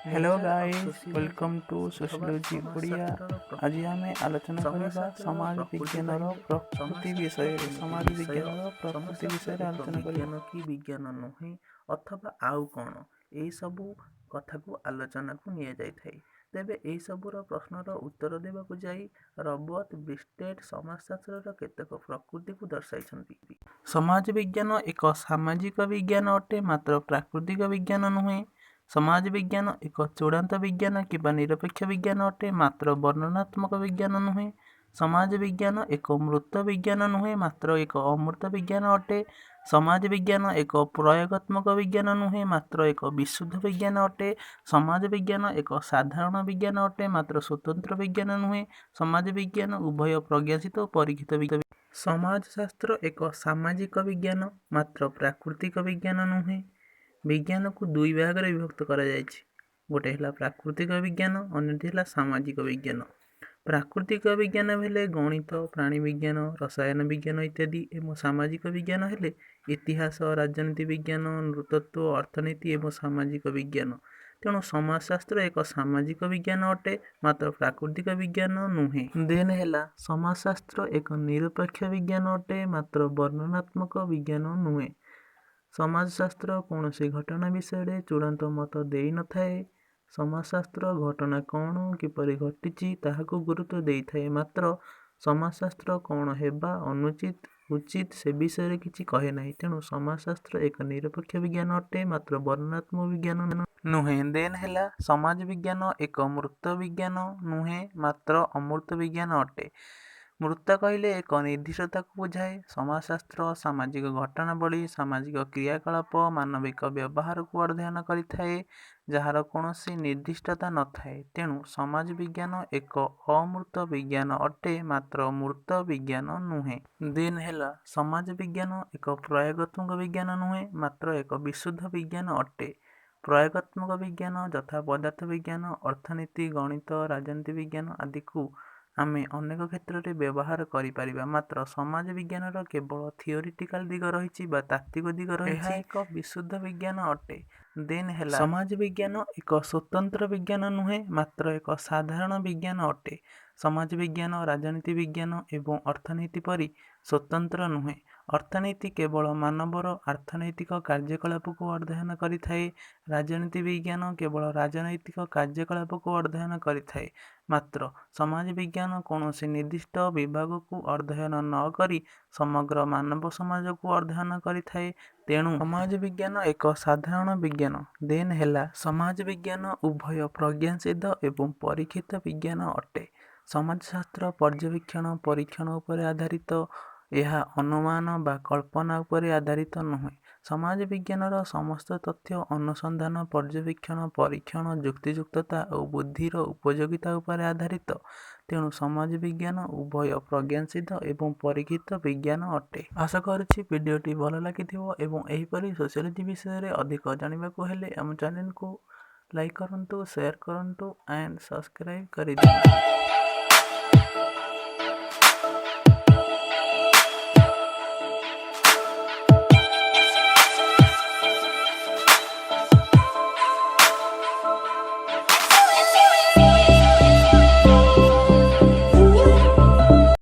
Hello nature of guys, sociology welcome to ଅଥବା sociology Odia. ସମାଜଶାସ୍ତ୍ରର ଆଜି ପ୍ରକୃତି। ଆମେ ଆଲୋଚନା କରିବା ସମାଜଶାସ୍ତ୍ରର ସମାଜ ପ୍ରକୃତି ବିଜ୍ଞାନର କହିଲେ ପ୍ରକୃତି ସମାଜଶାସ୍ତ୍ର ବିଷୟରେ। କେମିତି ସମାଜ ବିଷୟ, ବିଜ୍ଞାନର ପ୍ରକୃତି ସମାଜଶାସ୍ତ୍ର ବିଷୟରେ ଏକ ଆଲୋଚନା କରିବା। ବିଜ୍ଞାନ କି ବିଜ୍ଞାନ ନୁହେଁ ଅଥବା ଆଉ କ'ଣ, ଏହିସବୁ କଥାକୁ ଆଲୋଚନାକୁ ନିଆଯାଇଥାଏ। ତେବେ ଏହିସବୁର ପ୍ରଶ୍ନର ଉତ୍ତର ଦେବାକୁ ଯାଇ ରବର୍ଟ ବ୍ରିଷ୍ଟେଡ୍ ସମାଜଶାସ୍ତ୍ରର କେତେକ ପ୍ରକୃତିକୁ ଦର୍ଶାଇଛନ୍ତି। ସମାଜ ବିଜ୍ଞାନ ଏକ ସାମାଜିକ ବିଜ୍ଞାନ ଅଟେ, ମାତ୍ର ପ୍ରାକୃତିକ ବିଜ୍ଞାନ ନୁହେଁ। ସମାଜ ବିଜ୍ଞାନ ଏକ ଚୂଡ଼ାନ୍ତ ବିଜ୍ଞାନ କିମ୍ବା ନିରପେକ୍ଷ ବିଜ୍ଞାନ ଅଟେ, ମାତ୍ର ବର୍ଣ୍ଣନାତ୍ମକ ବିଜ୍ଞାନ ନୁହେଁ। ସମାଜ ବିଜ୍ଞାନ ଏକ ମୂର୍ତ୍ତ ବିଜ୍ଞାନ ନୁହେଁ, ମାତ୍ର ଏକ ଅମୂର୍ତ୍ତ ବିଜ୍ଞାନ ଅଟେ। ସମାଜ ବିଜ୍ଞାନ ଏକ ପ୍ରୟୋଗାତ୍ମକ ବିଜ୍ଞାନ ନୁହେଁ, ମାତ୍ର ଏକ ବିଶୁଦ୍ଧ ବିଜ୍ଞାନ ଅଟେ। ସମାଜ ବିଜ୍ଞାନ ଏକ ସାଧାରଣ ବିଜ୍ଞାନ ଅଟେ, ମାତ୍ର ସ୍ୱତନ୍ତ୍ର ବିଜ୍ଞାନ ନୁହେଁ। ସମାଜ ବିଜ୍ଞାନ ଉଭୟ ପ୍ରଜ୍ଞାସିତ ଓ ପରୀକ୍ଷିତ ବିଜ୍ଞାନ। ସମାଜଶାସ୍ତ୍ର ଏକ ସାମାଜିକ ବିଜ୍ଞାନ, ମାତ୍ର ପ୍ରାକୃତିକ ବିଜ୍ଞାନ ନୁହେଁ। ବିଜ୍ଞାନକୁ ଦୁଇ ଭାଗରେ ବିଭକ୍ତ କରାଯାଇଛି। ଗୋଟେ ହେଲା ପ୍ରାକୃତିକ ବିଜ୍ଞାନ, ଅନ୍ୟଟି ହେଲା ସାମାଜିକ ବିଜ୍ଞାନ। ପ୍ରାକୃତିକ ବିଜ୍ଞାନ ହେଲେ ଗଣିତ, ପ୍ରାଣୀ ବିଜ୍ଞାନ, ରସାୟନ ବିଜ୍ଞାନ ଇତ୍ୟାଦି ଏବଂ ସାମାଜିକ ବିଜ୍ଞାନ ହେଲେ ଇତିହାସ, ରାଜନୀତି ବିଜ୍ଞାନ, ନୃତତ୍ତ୍ୱ, ଅର୍ଥନୀତି ଏବଂ ସାମାଜିକ ବିଜ୍ଞାନ। ତେଣୁ ସମାଜଶାସ୍ତ୍ର ଏକ ସାମାଜିକ ବିଜ୍ଞାନ ଅଟେ, ମାତ୍ର ପ୍ରାକୃତିକ ବିଜ୍ଞାନ ନୁହେଁ। ଦେନ୍ ହେଲା ସମାଜଶାସ୍ତ୍ର ଏକ ନିରପେକ୍ଷ ବିଜ୍ଞାନ ଅଟେ, ମାତ୍ର ବର୍ଣ୍ଣନାତ୍ମକ ବିଜ୍ଞାନ ନୁହେଁ। ସମାଜଶାସ୍ତ୍ର କୌଣସି ଘଟଣା ବିଷୟରେ ଚୂଡ଼ାନ୍ତ ମତ ଦେଇନଥାଏ। ସମାଜଶାସ୍ତ୍ର ଘଟଣା କ'ଣ, କିପରି ଘଟିଛି, ତାହାକୁ ଗୁରୁତ୍ୱ ଦେଇଥାଏ, ମାତ୍ର ସମାଜଶାସ୍ତ୍ର କ'ଣ ହେବା ଅନୁଚିତ, ଉଚିତ ସେ ବିଷୟରେ କିଛି କହେ ନାହିଁ। ତେଣୁ ସମାଜଶାସ୍ତ୍ର ଏକ ନିରପେକ୍ଷ ବିଜ୍ଞାନ ଅଟେ, ମାତ୍ର ବର୍ଣ୍ଣନାତ୍ମକ ବିଜ୍ଞାନ ନୁହେଁ। ଦେନ୍ ହେଲା ସମାଜ ବିଜ୍ଞାନ ଏକ ମୂର୍ତ୍ତ ବିଜ୍ଞାନ ନୁହେଁ, ମାତ୍ର ଅମୂର୍ତ୍ତ ବିଜ୍ଞାନ ଅଟେ। ମୂର୍ତ୍ତ କହିଲେ ଏକ ନିର୍ଦ୍ଦିଷ୍ଟତାକୁ ବୁଝାଏ। ସମାଜଶାସ୍ତ୍ର ସାମାଜିକ ଘଟଣାବଳୀ, ସାମାଜିକ କ୍ରିୟାକଳାପ, ମାନବିକ ବ୍ୟବହାରକୁ ଅଧ୍ୟୟନ କରିଥାଏ, ଯାହାର କୌଣସି ନିର୍ଦ୍ଦିଷ୍ଟତା ନଥାଏ। ତେଣୁ ସମାଜ ବିଜ୍ଞାନ ଏକ ଅମୂର୍ତ୍ତ ବିଜ୍ଞାନ ଅଟେ, ମାତ୍ର ମୂର୍ତ୍ତ ବିଜ୍ଞାନ ନୁହେଁ। ଦେନ୍ ହେଲା ସମାଜ ବିଜ୍ଞାନ ଏକ ପ୍ରୟୋଗାତ୍ମକ ବିଜ୍ଞାନ ନୁହେଁ, ମାତ୍ର ଏକ ବିଶୁଦ୍ଧ ବିଜ୍ଞାନ ଅଟେ। ପ୍ରୟୋଗାତ୍ମକ ବିଜ୍ଞାନ ଯଥା ପଦାର୍ଥ ବିଜ୍ଞାନ, ଅର୍ଥନୀତି, ଗଣିତ, ରାଜନୀତି ବିଜ୍ଞାନ ଆଦିକୁ ଆମେ ଅନେକ କ୍ଷେତ୍ରରେ ବ୍ୟବହାର କରିପାରିବା, ମାତ୍ର ସମାଜ ବିଜ୍ଞାନର କେବଳ ଥିଓରିଟିକାଲ ଦିଗ ରହିଛି ବା ତାତ୍ତ୍ୱିକ ଦିଗ ରହିଛି। ଏହା ଏକ ବିଶୁଦ୍ଧ ବିଜ୍ଞାନ ଅଟେ। ଦେନ୍ ହେଲା ସମାଜ ବିଜ୍ଞାନ ଏକ ସ୍ୱତନ୍ତ୍ର ବିଜ୍ଞାନ ନୁହେଁ, ମାତ୍ର ଏକ ସାଧାରଣ ବିଜ୍ଞାନ ଅଟେ। ସମାଜ ବିଜ୍ଞାନ ରାଜନୀତି ବିଜ୍ଞାନ ଏବଂ ଅର୍ଥନୀତି ପରି ସ୍ୱତନ୍ତ୍ର ନୁହେଁ। ଅର୍ଥନୀତି କେବଳ ମାନବର ଅର୍ଥନୈତିକ କାର୍ଯ୍ୟକଳାପକୁ ଅଧ୍ୟୟନ କରିଥାଏ। ରାଜନୀତି ବିଜ୍ଞାନ କେବଳ ରାଜନୈତିକ କାର୍ଯ୍ୟକଳାପକୁ ଅଧ୍ୟୟନ କରିଥାଏ, ମାତ୍ର ସମାଜ ବିଜ୍ଞାନ କୌଣସି ନିର୍ଦ୍ଦିଷ୍ଟ ବିଭାଗକୁ ଅଧ୍ୟୟନ ନ କରି ସମଗ୍ର ମାନବ ସମାଜକୁ ଅଧ୍ୟୟନ କରିଥାଏ। ତେଣୁ ସମାଜ ବିଜ୍ଞାନ ଏକ ସାଧାରଣ ବିଜ୍ଞାନ। ଦେନ୍ ହେଲା ସମାଜ ବିଜ୍ଞାନ ଉଭୟ ପ୍ରଜ୍ଞାସିଦ୍ଧ ଏବଂ ପରୀକ୍ଷିତ ବିଜ୍ଞାନ ଅଟେ। ସମାଜଶାସ୍ତ୍ର ପର୍ଯ୍ୟବେକ୍ଷଣ, ପରୀକ୍ଷଣ ଉପରେ ଆଧାରିତ। ଏହା ଅନୁମାନ ବା କଳ୍ପନା ଉପରେ ଆଧାରିତ ନୁହେଁ। ସମାଜ ବିଜ୍ଞାନର ସମସ୍ତ ତଥ୍ୟ ଅନୁସନ୍ଧାନ, ପର୍ଯ୍ୟବେକ୍ଷଣ, ପରୀକ୍ଷଣ, ଯୁକ୍ତିଯୁକ୍ତତା ଓ ବୁଦ୍ଧିର ଉପଯୋଗିତା ଉପରେ ଆଧାରିତ। ତେଣୁ ସମାଜ ବିଜ୍ଞାନ ଉଭୟ ପ୍ରଜ୍ଞାସିଦ୍ଧ ଏବଂ ପରୀକ୍ଷିତ ବିଜ୍ଞାନ ଅଟେ। ଆଶା କରୁଛି ଭିଡ଼ିଓଟି ଭଲ ଲାଗିଥିବ ଏବଂ ଏହିପରି ସୋସିଓଲୋଜି ବିଷୟରେ ଅଧିକ ଜାଣିବାକୁ ହେଲେ ଆମ ଚ୍ୟାନେଲକୁ ଲାଇକ୍ କରନ୍ତୁ, ସେୟାର କରନ୍ତୁ ଆଣ୍ଡ ସବସ୍କ୍ରାଇବ୍ କରିଦିଅନ୍ତୁ।